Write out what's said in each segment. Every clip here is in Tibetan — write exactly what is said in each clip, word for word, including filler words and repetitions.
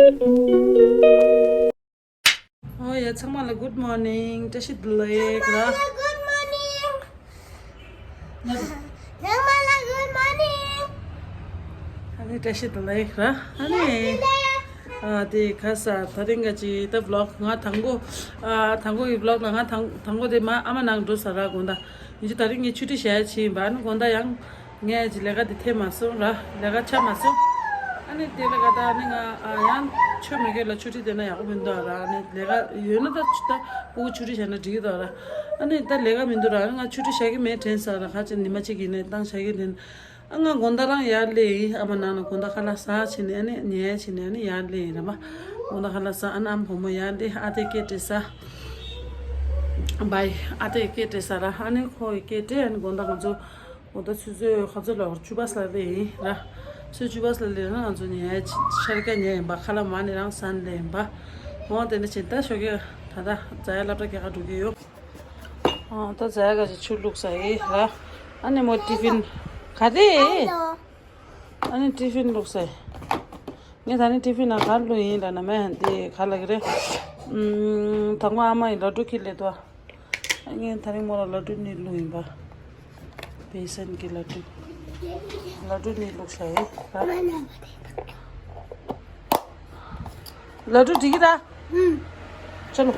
ཨོ་ཡ། ཚང་མ་ལ་good morning། བཀྲ་ཤིས་བདེ་ལེགས་ར། Good morning། ཚང་མ་ལ་good morning། ཨ་ནི་བཀྲ་ཤིས་བདེ་ལེགས་ར། ཨ་ནི་ཨ་དེ་ཁ་ས་ད་རིང་ག་ཅི་ད་vlog ང་དང་པོ། ཨ་དང་པོ་ཡི་vlog་ལ་ང་དང་དང་པོ་དེ་མ་ཨ་མ་ནང་འགྲོ་ས་ར་དགོང་དག་ཡིན་གཅིག་ད་རིང་ངས་ཆུ་ཊི་བཞག་ཡ་ཕྱིན་ཡིན་པ། ཨ་ནི་དགོང་དག་ཡང་། ངས་ཀྱི་ལས་ཀ་དེ་ཐེབས་མ་སོང་ར། ལས་ཀ་ཆགས་མ་སོང་། ཨ་ནི་དེ་ལས་ཀ་ད་ནི་ང་ཨ་ཡང་ཆོས་མེད་མཁན་ལ་ཆུ་ཊི་དེ་ན་ཡག་པོ་མི་འདུག་ར། ཨ་ནི་ལས་ཀ་ཡོད་ན་ད་ཆུ་ད་ཕྲུ་གུ་ཆུ་ཊི་བཞག་ན་འགྲིག་གི་འདུག་ར། ཨ་ནི་ད་ལས་ཀ་མི་འདུག་ར། ཨ་ནི་ང་ཆུ་ཊི་བཞག་གི་མེད་དྲན་ས་ར། ཁ་ཅིག་ཉི་མ་གཅིག་ཡིན་ནའི་བཏང་བཞག་གི་དེ། ཨ་ང་དགོང་དག་རང་ཡར་སླེབས་ཡིན། ཨ་མ་ནང་ན་དགོང་དག་ཁ་ལག་ཟ་བྱས་ནས་ཨ་ནི་ཉལ་བྱས་ནས་ཨ་ནི་ཡར་སླེབས་ཡིན་ར་མ། དགོང་དག་ཁ་ལག་ཟ། ཨ་ནི་ཨ་མ་བུ་མོ་ཡར་སླེབས། ཨ་དེ་སྐད་དྲིས་ས། བའི་ཨ་དེ་སྐད་དྲིས་ས་ར། ཨ་ནི་ཁོ་ཡི་སྐད་དྲིས། ཨ་ནི་དགོང་དག་ང་ཚོ། འོ་ད་ཆུ་ཚོད་ག་ཚོད་ལ་བར་ཆུ་བ་སླེབས་ཡིན་ར། ཆུ་ཆུ་བ་སླེབས་ལེ་ན་ང་ཚོ་ཉལ་ཤར་ཀ་ཉལ་ཡིན་པ། ཁ་ལག་མ་ནི་རང་ཟ་ནི་ལེ་ཡིན་པ། འོ་དེ་འདྲ་བྱེད། ད་ཞོགས་ཀས་ད་ད་ཛ་ཡ་སློབ་གྲྭ་རྒྱག་ག་འགྲོ་གི་ཡོད། ཨ་ད་ཛ་ཡ་ག་ཅིག་ཆུ་བླུགས་ས་ཡིན་ར། ཨ་ནི་མོ་ཏི་ཕིན་ག་རེ། ཨ་ནི་ཏི་ཕིན་བླུགས་ས་ཡིན། ངས་ད་ནི་ཏི་ཕིན་ནང་ག་རེ་བླུགས་ཡིན་ལབ་ན་མེད་དེ་ག་ལབ་ཀྱི་རེད། ཨུམ། དང་པོ་ཨ་མ་ཡི་ལ་ཕྲུག་ཁྱེར་སླེབས་འདུག་ངས་ད་རིང་མོ་ལ་ལ་ཕྲུག་གཉིས་བླུགས་ཡིན་པ། བེ་སན་གྱི་ལ་ཕྲུག་ལ་ཕྲུག་གཉིས་བླུགས་ཤག་ཡིན། ལ་ཕྲུག་འགྲིག་གི་ད། ཨུམ། ཅ་ལོ།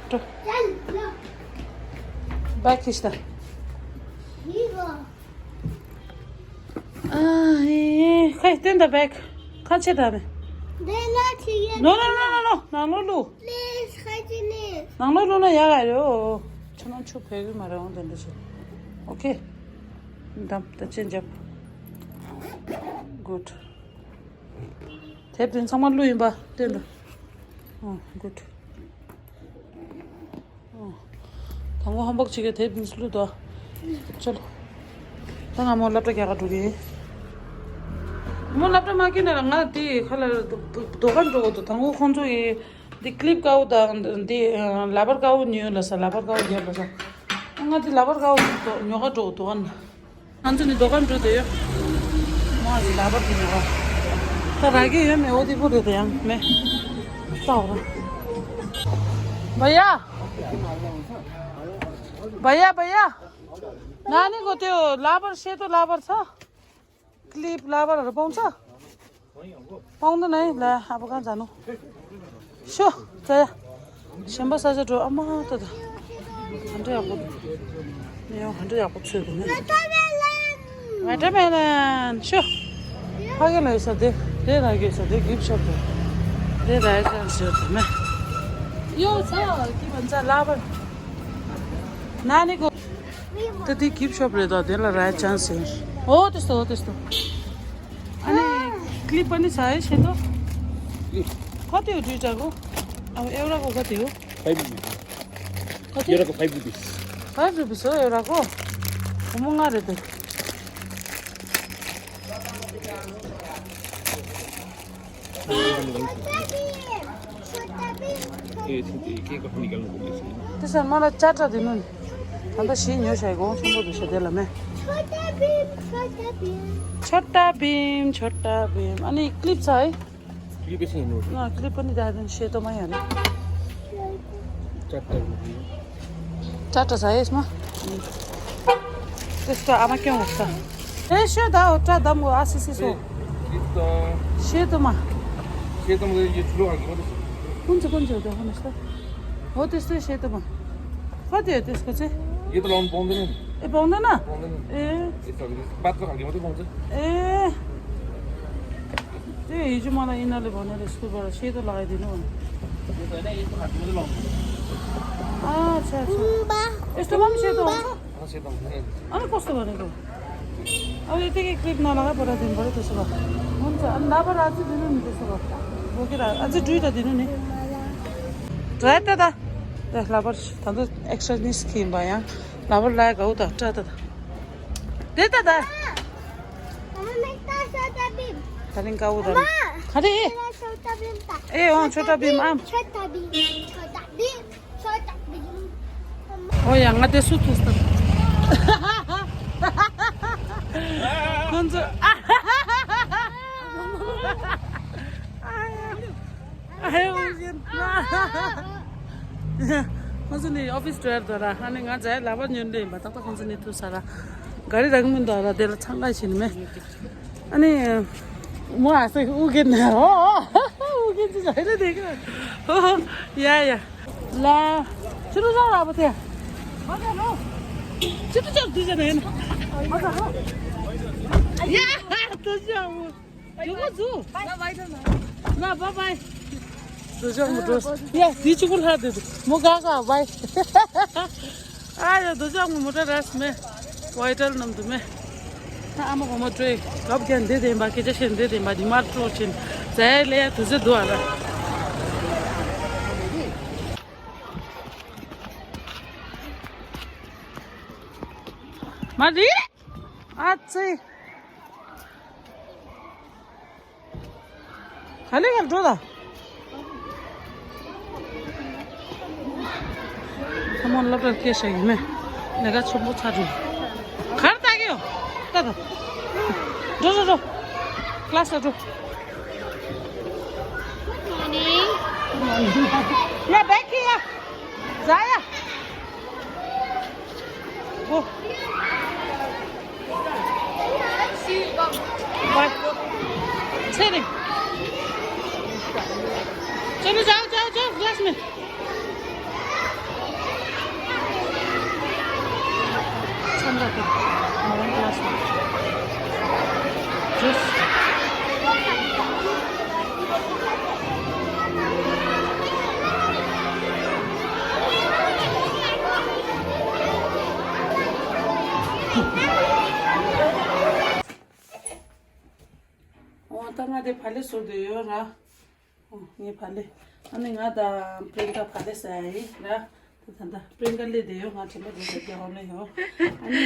ཏོ། བ་ཁྱི་ཤི་ད། ཨ་ཧེ། ཁ་སྟོན་ད་བེག་ཁ་ཆེ་ད་ནི། No, no, no, no, no. ནང་ལོགས་བླུགས། Please, ཁ་ཆེ་ནི། ནང་ལོགས་བླུགས་ན་ཡག་ག་རེད། ཁྱོད་རང་ཆུ་བེག་གི་མ་རེད། འོང་དེ་འདྲ་བྱེད། ཨོ་ཁེ། འདམ་ད་ཅན་འཇབ། Good. དེབ་དེ་ཚང་མ་བླུགས་ཡིན་པ་སྟོན་ད། ཨོ། Good. དང་པོ་ཧོམ་ཝོག་བྱེད་ཀྱི་དེབ་འདི་ཚོ་བླུགས་དོ། ཅོ་ལོ། ད་ང་མོ་སློབ་གྲྭ་རྒྱག་ག་འགྲོ་གི་ཡིན། མོ་སློབ་གྲྭ་མ་སྐྱེལ་ན་ང་དེ་ཁ་ལ་དོ་ག་འགྲོ་གི་འདུག་དང་པོ་ཁོང་ཚོ་ཡི་འདི་ཀི་ལིབ་དཀར་པོ་དང་འདི་ལ་པར་དཀར་པོ་ཉོས་ལ་ས། ལ་པར་དཀར་པོ་རྒྱབ་ལ་ས། ང་དེ་ལ་པར་དཀར་པོ་ཉོ་ག་འགྲོ་གི་འདུག་ཨ་ན། ང་ཚོ་ནི་དོ་ག་འགྲོ་དེ་ཡོད། མ་ཡི་ལ་པར་དེ་ཉོ་ག་ད་ར་གི་ཡོད་མེད་འོ་དེ་པོ་རེད། དེ་ཡང་མེད། ལྟ་འོ་ར། བ་ཡ། བ་ཡ་བ་ཡ། ན་ནི་གོ་ཏེ་ལ་པར་ཤེ་ཏོ་ལ་པར་ཚ། ཀི་ལིབ་ལ་པར་ར་པོང་ཚ། པོང་དུ་ནའི་ལ་ཨ་པ་གང་ཛ་ནོ། ཤོ། ཙ་ཡ། ཞིམ་པ་ས་ཆ་འགྲོ་ཨ་མ་ཏོ་ཏོ། ཧ་འདྲ་ཡག་པོ། ནེ་ཡོ་ཧ་འདྲ་ཡག་པོ་ཚོས་འདུག་ནི། Watermelon། ཤོ། ཕ་གི་ལ་ཡོད་ས་དེ། དེ་ར་གི་ས་དེ་གིབ་ཤོབ་དེ། དེ་ར་ཡོད་ས་ཟེར་དེ་མེ། ཡོ་ཚ་གིབ་ཨན་ཚ་ལ་པར། ན་ནི་གོ། ད་དེ་གིབ་ཤོབ་རེད་དོ། དེ་ལ་ར་ཡ་ཅན་སི། འོ་དེ་སྟོ་དེ་སྟོ། ཨ་ནི་ཀི་ལིབ་པ་ནི་ས་ཡ་ཤེ་ཏོ། ཀ་ཏེ་ཡོ་དྲི་ཏྲ་གོ། ཨ་ཨེ་ར་གོ་ཀ་ཏེ་ཡོ། Five rupees. ཀ་ཏེ་ཡོ་ར་གོ་five rupees. Five rupees ཨེ་ར་གོ། གོ་མོ་ང་རེད་དེ། ये थी के कहानी का लोग बोले थे। དེ་སར་མ་ལ་ཅ་ཏྲ་དེ་ནོ་ནི། ད་ལྟ་ཞིག་ཉོ་ཤ་གོང་ཆེན་པོ་དུ་ཤ་དེ་ལ་མེ། छोटा भीम, छोटा भीम। ཆོ་ཏ་བིམ་ཆོ་ཏ་བིམ། ཨ་ནི་ཀི་ལིབ་ཚ་ཨེ། ཀི་ལིབ་ཨེ་སི་ནོ། ང་ཀི་ལིབ་པ་ནི་ད་དེ་ཤེ་ཏོ་མ་ཡ་ནི། ཅ་ཏྲ་ཡོད་གི། ཅ་ཏྲ་ས་ཨེ་སི་མ། དེ་སྟོ་ཨ་མ་ཀྱང་འོ་ས། ཨེ་ཤོད་ད་འོ་ཏྲ་དམ་གོ་ཨ་སི་སི་སོ། ཤེ་ཏོ་མ། ཤེ་ཏོ་མ་ཡེ་ཆུ་ལོ་ཨ་གི་མ་དེ་སོ། ཀུན་ཙི་ཀུན་ཙི་འོ་ད་ཧོ་ནི་སྟོ། འོ་དེ་སྟོ་ཤེ་ཏོ་མ། ཧོ་དེ་དེ་སྐོ་ཙི། ཡེ་ཏོ་ལོང་བོང་དེ་ནི། ཨེ་བོང་དེ་ན། བོང་དེ་ནི། ཨེ། ཨེ་ས་གི་བ་ཏོ་ཨ་གི་མ་དེ་བོང་ཙི། ཨེ། དེ་ཡིད་ཆུ་མ་ལ་ཡིན་ན་ལེ་བོ་ནེ་ལེ་སྐུ་པར་ཤེས་དོ་ལག་ཡི་དེ་ནོ། ཨ་ཆ་ཆ། ཨེ་སྟོ་མམ་ཤེས་དོ། ཨ་ནི་ཀོ་སྟོ་བ་ནེ་ལོ། ཨ་ལེ་དེ་གི་ཀི་ལིབ་ན་ལ་ག་པོ་ར་དེ་བོ་རེ་དོ་སོ་བ། ཧོན་ཚ་ཨ་ན་པ་ར་ཙི་དེ་ནོ་ནི་དོ་སོ་བ། བོ་གི་ར་ཨ་ཙི་འགྲུལ་ད་དེ་ནོ་ནི། ར་ཏ་ད། དེ་ལ་པར་ད་དོ་ཨེག་སི་ཊ་ནི་སི་ཁི་ཡིན་པ་ཡང་ལ་པར་ལ་གའུ་ད་ཏྲ་ད་ད། དེ་ད་ད། ད་རིང་དཀར་པོ་དང་། ག་རེ། ཨེ་འོང་ཆོ་ཏ་བིམ་ཨམ། ཆོ་ཏ་བིམ། ཆོ་ཏ་བིམ། ཆོ་ཏ་བིམ། ཨོ་ཡ་ང་དེ་སུ་ཐུག་སྟབས། ཁོང་ཚོ། ཨ་ཡ། ཨ་ཡ། ཁོང་ཚོ་ནི་ཨོ་ཕིས་འགྲོ་ཡར་འདུག་ར། ཨ་ནི་ང་རྫ་ཡ་ལག་པ་ཉོས་འདྲ་ཡིན་པ། ཏག་ཏག་ཁོང་ཚོ་ནི་ཐུག་ས་ར། ག་རི་རག་མི་འདུག་ར། དེ་ལ་འཚང་ཁ་བྱེད་ནི་མེད། ཨ་ནི་མོ་ཨ་སེ་ཨུ་གེ་ན། ཨོ་ཨུ་གེ་ཅི་ཟ་ཧེ་ལ་དེ་གི། ཨོ་ཡ་ཡ། ལ་ཅི་རུ་ར་ར་བ་དེ། ཅི་རུ་ཅར་དུ་ཟ་ན་ཡིན། ཡ་དུ་ཟ་མོ། ཡོ་མོ་ཛུ། ན་བའི་བའི། དུ་ཅག་མོ་ཊ། ཡ་དི་ཅི་ཀུ་ལྷ་དེ་དུ་མོ་ག་ག་བའི། ཨ་ཡ་དུ་ཅག་མོ་མོ་ཊ་རེས་མེ། བའི་ཊལ་རྣམས་དུ་མེ། ཨ་མ་གོ་མོ་ཊ་རེ་གབ་རྒྱན་འདི་དེ་འབའ་སྐད་ཆ་བཤད་འདི་དེ་འབའ་ཉི་མ་སྤྲོ་ཆེན་ཛའི་ལེ་དུ་ཟེ་དུ་ཨ་ར། མ་རི། ཨ་ཙི། ག་ལེ་ག་ལེ་འགྲོ་ད། ཁ་མོ་སློབ་གྲྭར་སྐད་ཆ་ཡིན་མེད། ལས་ཀ་ཆེན་པོ་ཚར་འགྲོ། གར་ལྟ་གི་ཡོད། ལྟ་ད། འགྲོ་འགྲོ་འགྲོ། ཀླ་སི་ལ་འགྲོ། ཡ་བེ་ཁི་ཡ། ཟ་ཡ། Go. Bye. चलो, चलो, जाओ, जाओ, जाओ, क्लास में। चंदा को, मॉडर्न क्लास में। Yes. ཨོ་ད་ང་དེ་ཕ་ལེ་བཟོ་འདོད་ཡོད་ར། ཨོ་ངའི་ཕ་ལེ། ཨ་ནི་ང་དང་པྲེན་ཀ་ཕ་ལེ་ཟ་ཡ་ཡིན་ར། ད་ད་ད་པྲེན་ཀ་ལེ་དེ་ཡོད། ང་དྲན་པ་དེ་ཟ་རྒྱ་ཧོ་ལེ་ཡོད། ཨ་ནི་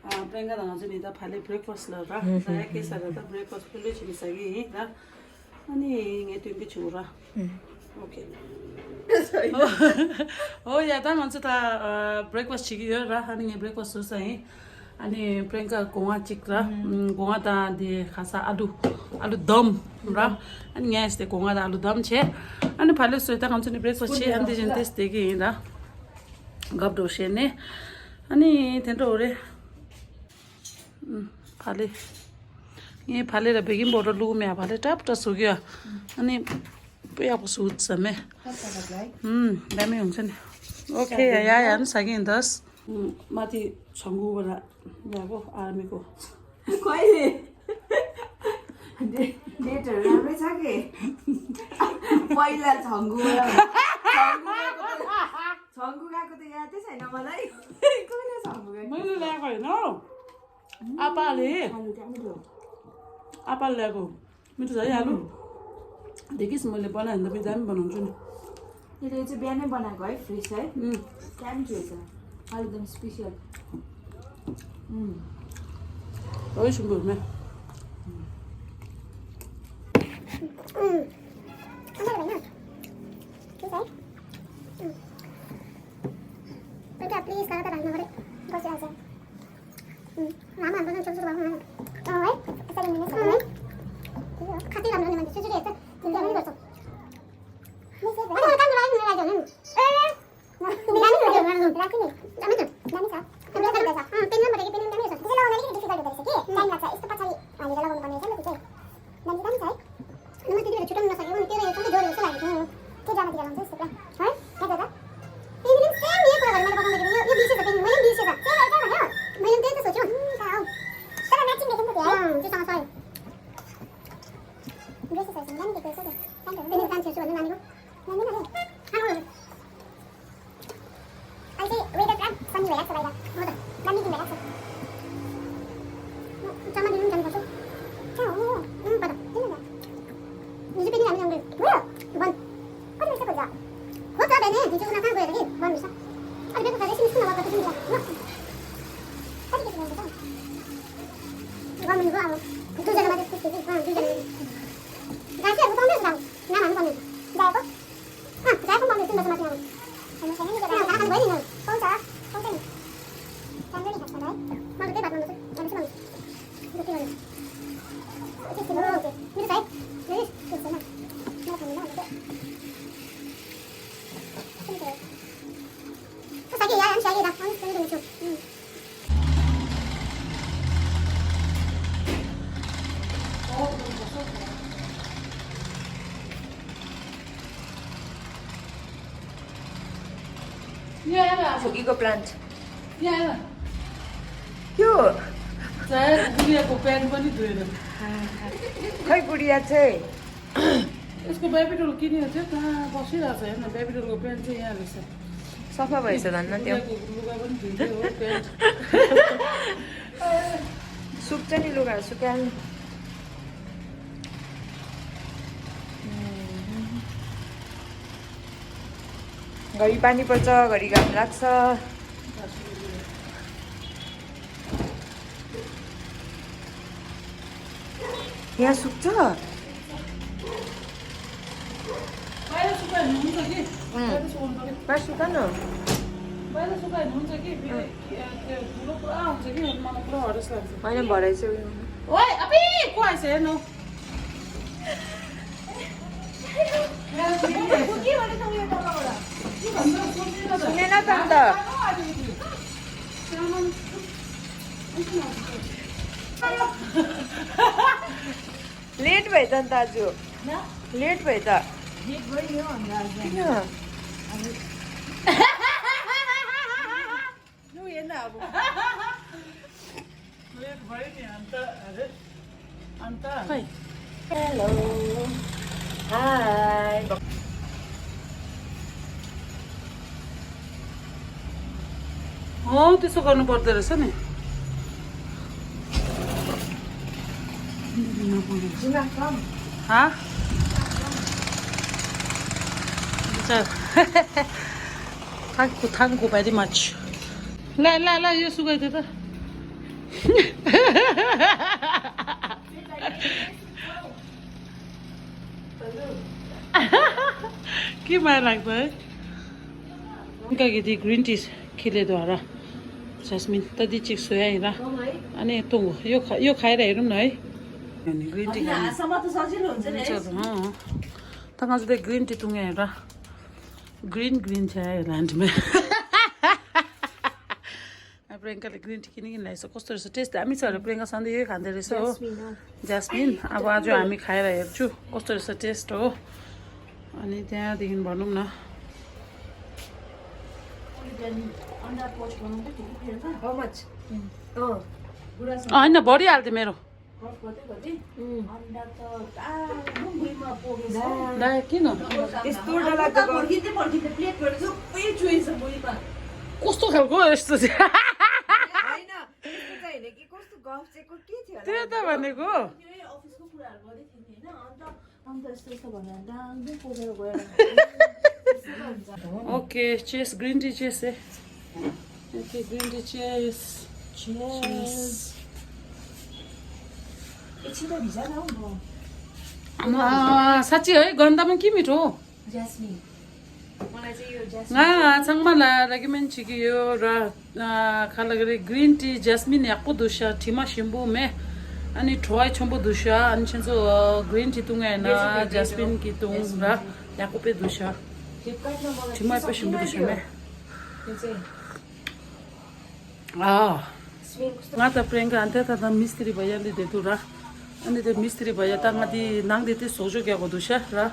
ཨ་པྲེན་ཀ་དང་ང་ཚོ་ནི་ད་ཕ་ལེ་བྷི་རེག་ཕ་སི་ལ་ར་ཟ་ཡ་སྐད་ས་ར། ད་བྷི་རེག་ཕ་སི་ཕུལ་ལེ་བྱེད་ནི་ཟ་གི་ཡིན་ར། ཨ་ནི་ངས་སྟོན་གི་བྱུང་ར། ཨོ་ཁེ། ཨོ་ཡ་ད་ང་ཚོ་ད་བྷི་རེག་ཕ་སི་བྱེད་ཀྱི་ཡོད་ར། ཨ་ནི་ངས་བྷི་རེག་ཕ་སི་བཟོས་ས་ཡིན། ཨ་ནི་པྲེན་ཀ་སྒོ་ང་གཅིག་ར། སྒོ་ང་དང་དེ་ཁ་ས་ཨ་ལུ། ཨ་ལུ་དམ་ར། ཨ་ནི་ངས་དེ་སྒོ་ང་དང་ཨ་ལུ་དམ་བྱས། ཨ་ནི་ཕ་ལེ་བཟོས། ད་ང་ཚོ་ནི་བྷི་རེག་ཕ་སི་བྱས། ཨ་ནི་དེ་བཞིན་ཏེས་དེ་གི་ཡིན་ར། དགབ་འགྲོ་བྱས་ནས། ཨ་ནི་དེ་འགྲོ་རེད། ཕ་ལེ། ངས་ཕ་ལེ་ལ་བེ་ཀིང་པའུ་ཌར་བླུགས་མེད། ཕ་ལེ་ཏྲབ་ཏྲ་བཟོ་གི་ཡ། ཨ་ནི་དཔེ་ཡག་པོ་བཟོ་ཟ་མེད། ད་མི་ཡོང་ཚེ་ནི། ཨོ་ཁེ་ཡ་ཡ་ཡ་ནི་ཟ་གི་ཡིན་ད། མ་དེ་ཚོང་གུ་བ་ལ་ཡག་པོ་ཨ་མི་གོ། ཁོ་ཡི་འདི་འདི་དྲི་ར་མི་ཆག་གི། ཁོ་ཡི་ལ་ཚོང་གུ་བ་ལ་ཚོང་གུ་བ་གོ་ད། 长谷川过的呀，这才那么来，过来长谷川。没有来过呢。阿爸嘞？阿爸来过，没出来呀，路。देखिस मैले बनायो भने त बिदामी बनाउँछु नि। यसले चाहिँ बिहानै बनाएको है, फ्रेस है। उम्। क्यान थियो त। एकदम स्पेसियल। उम्। ओइ सुँगुरमे। उम्। अन्त होइन। ठिक है। उम्। बेटा, प्लिज, गाह्रो त लाग्नु पऱ्यो। बसिहाल्छ। उम्। लामो हाम्रो जुन सुरु सुरु भएको है। अँ, है। यसरी मिल्ने छ, है। त्यही हो। खाँचै राम्रो नि मान्छे, सुरु सुरु हेर्छ। झुन्ड्याउने गर्छ। मिल्छ, है। अनि काम लागि, मलाई लाग्यो नि। ए। दामी छ, दामी छ। दामी छ। अँ, पेन पनि पठाएको, पेन पनि दामी छ। त्यसले लगाउन अलिकति डिफिकल्ट हुँदो रहेछ कि, टाइम लाग्छ। यस्तो पछाडि हालेर लगाउनु पर्ने रहेछ नि त, त्यो चाहिँ। दामी, दामी छ है। अनि म त्यति बेला छुट्याउन नसकेको नि, त्यो त एकदमै जोडेको जस्तो लागेको थियो। त्यो ड्रामातिर लगाउँछ यस्तो पुरा। है? क्या दादा? तिमीले पनि सेम यही कुरा गर्यो, मैले पठाउँदाखेरि यो, यो बिर्सेछ पेन, मैले पनि बिर्सेछ। सेम रहेछ भन्यो। मैले पनि त्यही त सोच्यो। उम्, छ हौ। तर म्याचिङ देख्यो नि त त्यो, है? अँ, त्योसँग सही। ड्रेसेस रहेछ नि, दामी देख्दो रहेछ त्यो। पेन पनि दामी छ भन्यो नानीको। नानी न रे। अहिले चाहिँ वेदर पुरा सन्नी भइरहेको छ बाहिर। हो त, दामी दिन भइरहेको छ। म जम्मा दिन पनि जानुपर्छ। कहाँ हो? उम्, पद, किन त? हिजो पनि हामी जाँदै। हो? बन्द। कति पैसा खोज्छ? हो त, बिहानै हिजो उनीहरू कहाँ गयो अरे? बन्द रहेछ। अनि बेलुका त रेस्ट स्कुलमा वर्क गर्छ नि त। ल। कति पैसा जान्छ त? गभर्मेन्टको अब दुईजना मात्रै त्यस्तै कि, अँ, दुईजना मात्रै। गाडी चाहिँ अब पाउँदैन त अब। नाम हाल्नु पर्ने हुन्छ। जाएको? अँ, जाएको पाउँदैन, तिन वर्ष माथि अब। अँ, खाना खानु भयो नि, पाउँछ, पाउँछ नि। राम्रो नि खासमा त है। मैले त्यही भात बनाउँदैछु, अनि चाहिँ बनाउँछु। जति गर्नु। एकैछिन हो, ओके। मेरो छ है। फुकीको प्लान्ट। यहाँ आयो। यो। चाहे गुडियाको प्यान्ट पनि धोएन। खै गुडिया चाहिँ? यसको बेबी डल किनेको थियो, कहाँ बसिरहेको छ, हेर्न, बेबी डलको प्यान्ट चाहिँ यहाँ रहेछ। सफा भएछ धन्न त्यो। गुडियाको लुगा पनि धुइदियो हो, प्यान्ट। सुक्छ नि लुगाहरू सुकाइहाल्नु। घरि पानी पर्छ, घरि घाम लाग्छ। यहाँ सुक्छ। बाहिर सुकायो भने हुन्छ कि। बाहिर सुकाउनु पर्यो। बाहिर सुकायो भने हुन्छ कि, फेरि, अँ, त्यो धुलो पुरा हुन्छ कि, मलाई पुरा हरेस लाग्छ। होइन, भरे चाहिँ उयो। ओए, अबे, को आएछ, हेर्नु। सुनेन त अन्त। लेट भयो त अन्त आज। लेट भयो त। लेट भयो नि हौ अन्त आज। किन? लु, हेर्न अब। लेट भयो नि अन्त, अरे, अन्त। खै। हेलो। हाई। हो, त्यसो गर्नु पर्दो रहेछ नि। हाँ? Thank you, thank you very much. ल, ल, ल, यो सुगाइदियो त। के माया लाग्छ है? उनका के दी ग्रिन टी खिलेद्वारा। जस्मिन, त दी चिक सोया हेर। अनि तँ यो खा, यो खाएर हेरौँ न है। अनि ग्रिन टी खाने। आशामा त सजिलो हुन्छ नि है। हुन्छ त, अँ। त आज त ग्रिन टी तुङ्गे हेर। ग्रिन, ग्रिन छ है लान्डमा। प्रियङ्काले ग्रिन टी किनिकन ल्याएछ। कस्तो रहेछ टेस्ट? दामी छ अरे। प्रियङ्का सधैँ यही खाँदो रहेछ हो। ज्यास्मिन हो। ज्यास्मिन। अब आज हामी खाएर हेर्छु कस्तो रहेछ टेस्ट हो। अनि त्यहाँदेखि भनौँ न। How much? अँ। होइन, बढिहाल्थ्यो मेरो। ला, किन? यस्तो डरलाग्दो गफ। कस्तो खालको यस्तो चाहिँ? होइन, यस्तो चाहिँ होइन कि कस्तो गफ चाहिँ को के थियो होला? त्यही त भनेको। Okay, chess, green tea chess है। Okay, green tea chess. Chess. एकछिन त भिजा न हौ म। आमा, साँच्ची है, गन्धमा के मिठो। ज्यास्मिन। मलाई चाहिँ यो ज्यास्मिन। ང་ཚང་མ་ལ་རེ་ཀོ་མེན་ཌི་བྱེད་ཀྱི་ཡོད་ར། ཨ། ག་ལ་ག་རེ། གྲིན་ཊི་ཇེས་མིན་ཡག་པོ་འདུག་ཤག་དྲི་མ་ཞིམ་པོ་མེད། ཨ་ནི་བྲོ་བ་ཆེན་པོ་འདུག་ཤག་ཨ་ནི་ཁྱེད་ཚོ་གྲིན་ཊི་བཏུང་ཡ་ཡིན་ན་ཇེས་མིན་གྱི་བཏུང་ར། ཡག་པོ་དཔེ་འདུག་ཤག་དྲི་མ་དཔེ་ཞིམ་པོ་འདུག་ཤག་མེད། ཨ། ང་དང་པྲེན་ཀ་ཨ་འདྲ་ད་ད་མིས་ཏི་རི་བ་ཡ་འདི་བསྡད་འདུག་ར། ཨ་ནི་དེ་མིས་ཏི་རི་བ་ཡ་ད་ང་དེ་ནང་དེ་དེ་བཟོ་བཅོས་རྒྱག་དགོས་འདུག་ཤག་ར།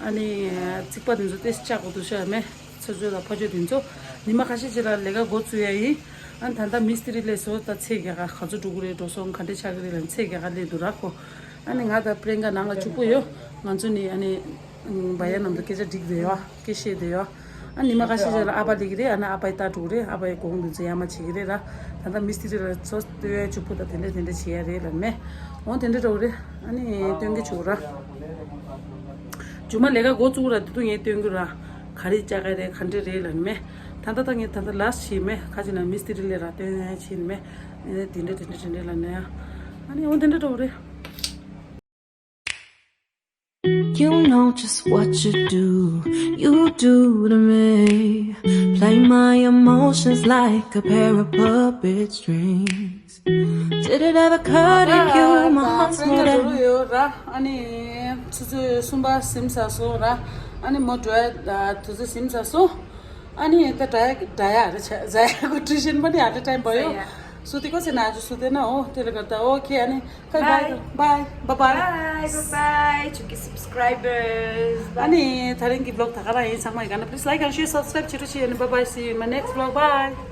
ཨ་ནི་རྩིག་པ་དེ་ཚོ་དེ་བཅག་དགོས་འདུག་ཤག་མེད། ཚ་བཅོས་དང་ཕ་བཅོས་དེ་ཚོ་ཉི་མ་ཁ་ཤས་ཅིག་ལ་ལས་ཀ་འགོ་བཙུགས་ཡ་ཡིན། ཨ་ནི་ད་ལྟ་མིས་ཏི་རི་ལས་བཟོ་ད་ཚད་རྒྱག་ག་ག་ཚོད་འགྲོ་གི་རེད། འགྲོ་སོང་ག་འདྲས་ཆགས་ཀྱི་རེད་ལབ་ཚད་རྒྱག་ག་སླེབས་འདུག་ར་ཁོ། ཨ་ནི་ང་དང་པྲེན་ཀ་ནང་ལ་གཅིག་པུ་ཡོད། ང་ཚོ་ནི་ཨ་ནི། བ་ཡ་ནང་དུ་སྐད་ཆ་འགྲིག་བསྡད་ཡོད། སྐད་བཤད་བསྡད་ཡོད། ཨ་ཉི་མ་ཁ་ཤས་ཤིག་ལ་ཨ་ཕ་སླེབས་ཀྱི་རེད། ཨ་ནི་ཨ་ཕ་ཡི་ལྟ་འགྲོ་གི་རེད། ཨ་ཕ་ཡི་དགོངས་དོན་ཚོ་ཡར་མར་བྱེད་ཀྱི་རེད་ར། ད་ལྟ་མིས་ཏི་རི་ལ་ཚོ་སྟོན་ཡ་གཅིག་པུ་དང་དེ་འདྲ་དེ་འདྲ་བྱེད་ཡ་རེད་ལབ་མེད། འོ་དེ་འདྲ་འགྲོ་གི་རེད། ཨ་ནི་སྟོན་གྱི་བཅུག་ར། མཇུག་མ་ལས་ཀ་འགོ་བཙུགས་ར་དེ་དུས་ངས་སྟོན་གྱི་ར། ག་རེ་བཅའ་ག་རེད་ག་འདྲ་རེད་ལབ་མེད། ད་ལྟ་ད་ངས་ད་ལྟ་ལཱསི་ཊི་བྱས་མེད། ཁ་ཅིག་ན་མིས་ཏི་རི་ལ་ར་སྟོན་ཡ་བྱས་མེད། ཨ་ནི་དེ་འདྲ་དེ་འདྲ་དེ་འདྲ་ལབ་ན་ཡ། ཨ་ནི་འོ་དེ་འདྲ་འགྲོ་གི་རེད། You know just what you do, you do to me. Play my emotions like a pair of puppet strings. Did it ever occur to you, my heart's more than ཡོད་ར། ཨ་ནི་ཆུ་ཚོད་གསུམ་པ་ཟིན་ཚར་སོང་ར། ཨ་ནི་མོ་འགྲོ་ཡ་དུས་ཚོད་ཟིན་ཚར་སོང་། ཨ་ནི་ད་འདྲ་ཡ་འདྲ་ཡ་རེད་ཆ་ཟ་ཡ་གོ་ཊི་ཤན་པ་ནི་ཨ་ལེ་ཊའིམ་པ་ཡོད། སུ་དེ་ཀོ་སེ་ན་ཇུ་སུ་དེ་ན་ཨོ་དེ་ལ་གར་ད་ཨོ་ཁེ། ཨ་ནི་ཁ་བའི་བའི་བའི་བའི་བའི། Bye, bye, bye. Chuki subscribers. ཨ་ནི་ད་རིང་གི་བི་ལོག་ད་ག་རང་ཡིན། ཚང་མ་ཡི་ག་ན་please like and share, subscribe བྱེད་རོགས་བྱེད། ཨ་ནི་bye bye, see you in my next vlog, bye.